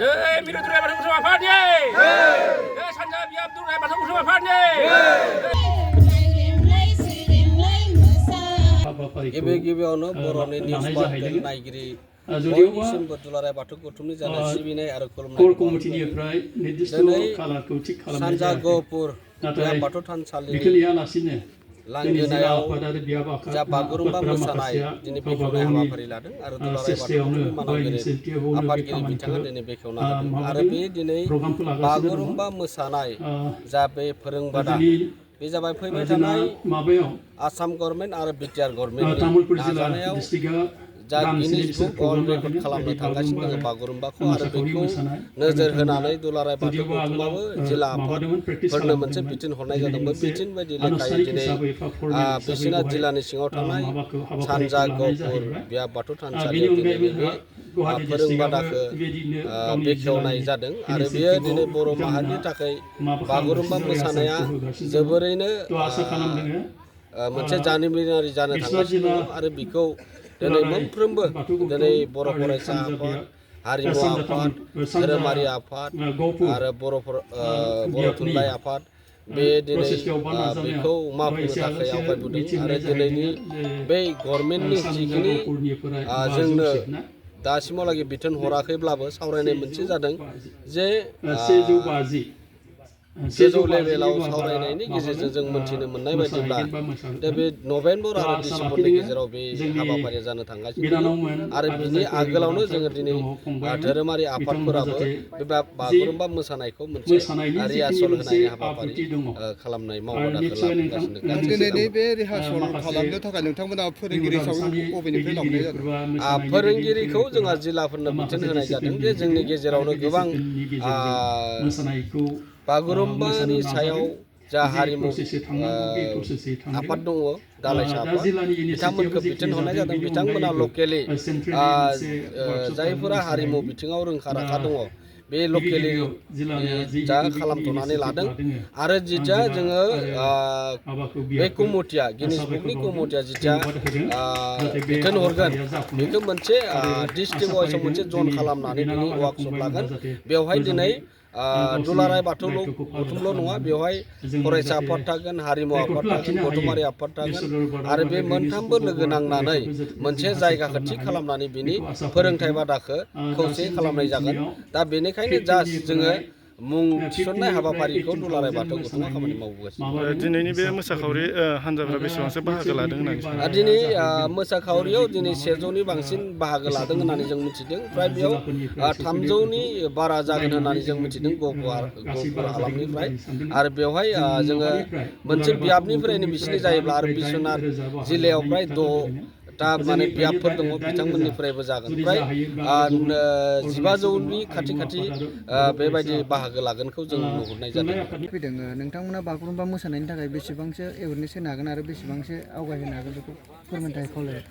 जय मिरुद्राय बाथौ गुरुसभा आफादनि जय सानजा बियाब दुर्गाय बाथौ गुरुसभा आफादनि गिबि गिबियावनो बर'नि निउस बार्टेल नायगिरि बयनिसिमबो दुलाराय बाथौ गौथुमनि जानाय सिबिनाय आरो खुलुमनाय दिनै सानजा गहपुर बियाब बाथौ थानसालिनि लांगोनायाव जा बागुरुम्बा मोसानाय दिनै बेखेवनाय हाबाफारि लादों आरो दुलाराय बाथौ गौथुमनि मानगिरि आफादगिरि बिथाङा दिनै बेखेवना होदों आरो बे दिनै बागुरुम्बा मोसानाय जा बे फोरोंबादा बे जाबाय फैबाय थानाय आसाम गभर्नमेन्ट आरो बिटिआर गभर्नमेन्टनि नाजानायाव जा गिनिज बुक वर्ल्ड रेकर्ड खालामनो थांगासिनो दङ बागुरुम्बाखौ आरो बेखौ नोजोर होनानै दुलाराय बाथौ गौथुमाबो जिल्ला आफादफोरनो मोनसे बिथोन हरनाय जादोंमोन बिथोन बायदि लेखायै दिनै बिश्वनाथ जिल्लानि सिङाव थानाय सानजा गहपुर बियाब बाथौ थानसालियाव दिनै बे फोरोंबादाखौ बेखेवनाय जादों आरो बेयो दिनै बर' माहारिनि थाखाय बागुरुम्बा मोसानाया जोबोरैनो मोनसे जारिमिनारि जानो थांगासिनो दङ आरो बेखौ दिनै मोनफ्रोमबो दिनै बर' फरायसा आफाद हारिमु आफाद धोरोमारि आफाद आरो बर' थुनलाइ आफाद बे दिनै बेखौ मावफुंनो थाखाय आवगायबोदों आरो दिनैनि बै गभर्नमेन्टनि जिखिनि जोंनो दासिमहालागै बिथोन हराखैब्लाबो सावरायनाय मोनसे जादों जे गोजौ लेभेलाव सावरायनायनि गेजेरजों जों मोनथिनो मोननाय बायदिब्ला दा बे नभेम्बर आरो डिसेम्बरनि गेजेराव बे हाबाफारिया जानो थांगासिनो आरो बिनि आगोलावनो जोङो दिनै धोरोमारि आफादफोराबो बे बागुरुम्बा मोसानायखौ मोनसे रिहार्सल होनायनि हाबाफारि खालामनाय मावबादाखौ लागासिनो दिनैनि बे रिहार्सल खालामनो थाखाय नोंथांमोना फोरोंगिरि हिसाबै बबेनिफ्राय लाबोनाय जादों फोरोंगिरिखौ जोंहा जिल्लाफोरनो बिथोन होनाय जादों जे जोंनि गेजेरावनो गोबां बागुरुम्बानि सायाव जा हारिमु आफाद दङ दालाइसा आफाद बिथांमोनखौ बिथोन हरनाय जादों बिथांमोना लकेलि जायफोरा हारिमु बिथिङाव रोंखा राखा दङ बे लकेलि जा खालामथ'नानै लादों आरो जिथिया जोङो बे कमिटिया गिनिज बुकनि कमिटिया जिथिया बिथोन हरगोन बेखौ मोनसे डिस्ट्रिक्ट वाइसआव मोनसे जन खालामनानै दिनै वार्कशप लागोन बेवहाय दिनै दुलाराय बाथौ गौथुमल' नङा बेवहाय फरायसा आफाद थागोन हारिमु आफाद थागोन गथ'मारि आफाद थागोन आरो बे मोनथामबो लोगो नांनानै मोनसे जायगाखौ थि खालामनानै बिनि फोरोंथाइ बादाखौ खौसे खालामनाय जागोन दा बेनिखायनो जास्ट जोङो मुं थिसननाय हाबाफारिखौ दुलाराय बाथौ गौथुमा खामानि मावबोगासिनो दिनैनि बे मोसाखावरि हान्जाफ्रा बेसेबांसो बाहागो लादों होननानै दिनै मोसाखावरियाव दिनै 100नि बांसिन बाहागो लादों होननानै जों मिथिदों फ्राय बेयाव 300नि बारा जागोन होननानै जों मिथिदों गहपुर हालामनिफ्राय आरो बेवहाय जोङो मोनसे बियाबनिफ्रायनो बिसिनि जायोब्ला आरो बिश्वनाथ जिल्लायाव फ्राय 6टा माने बियाबफोर दङ बिथांमोननिफ्रायबो जागोन फ्राय 1500नि खाथि बेबायदि बाहागो लागोनखौ जों नुहुरनाय जादों फैदों नोंथांमोना बागुरुम्बा मोसानायनि थाखाय बेसेबांसो एवेरनेस होनो हागोन आरो बेसेबांसो आवगायहोनो हागोन बेखौ फोरमायनो थाखाय खावलायबाय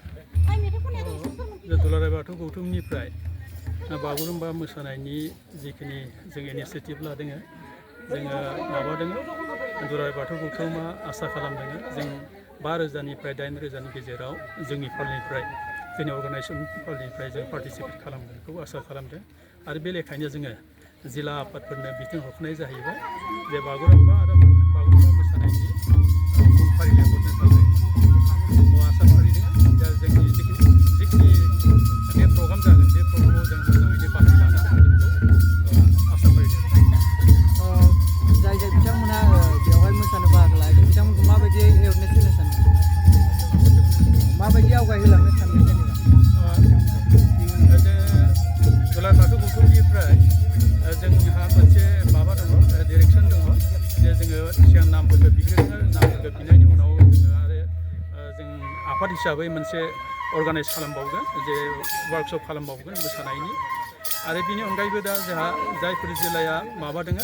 दुलाराय बाथौ गौथुमनिफ्राय बागुरुम्बा मोसानायनि जिखिनि जों इनिसियेटिभ लादों जोङो माबादों दुलाराय बाथौ गौथुमा आसा खालामदों जों 5,000निफ्राय 8,000नि गेजेराव जोंनि फालनिफ्राय जोंनि अर्गानाइजेसन फालनिफ्राय जों पार्टिसिपेट खालामगोनखौ आसा खालामदों आरो बे लेखायनो जोङो जिल्ला आफादफोरनो बिथोन हरनाय जाहैबाय जे बागुरुम्बा मोसानायनि मुं फारिलाइ हरनो थाखाय आसा फारिदों दा जोंनि जिखिनि बे प्रग्राम जागोन बे प्रग्रामाव जों मोजाङैनो बाहागो लानो हागोनखौ आसा फारिदों जाय बिथांमोना बेवहाय मोसानो बाहागो लादों बिथांमोनखौ माबायदि एवेरनेस होनो सानदों माबायदि आवगायहोलांनो सानदों दुलाराय बाथौ गौथुमनिफ्राय जोंहा मोनसे माबा दङ डिरेक्सन दङ जे जोङो सिगां नामफोरखौ बिग्रोगोन नामफोरखौ बिनायनि उनाव जोङो आरो जों आफाद हिसाबै मोनसे अर्गानाइज खालामबावगोन जे वार्कशप खालामबावगोन मोसानायनि आरो बिनि अनगायैबो दा जोंहा जायफोर जिल्लाया माबादों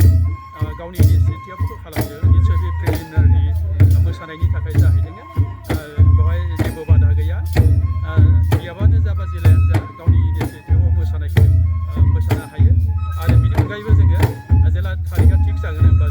गावनि इनिसियेटिभखौ खालामदों निसय बे प्रिलिमिनारि मोसानायनि थाखाय जाहैदों बेवहाय जेबो बादा गैया गैयाबानो जा बा जिल्लायानो जा गावनि इनिसियेटिभआव मोसानायखौ मोसानो हायो आरो बिनि अनगायैबो जोङो जेला थारिखआ थिग जागोन होनब्ला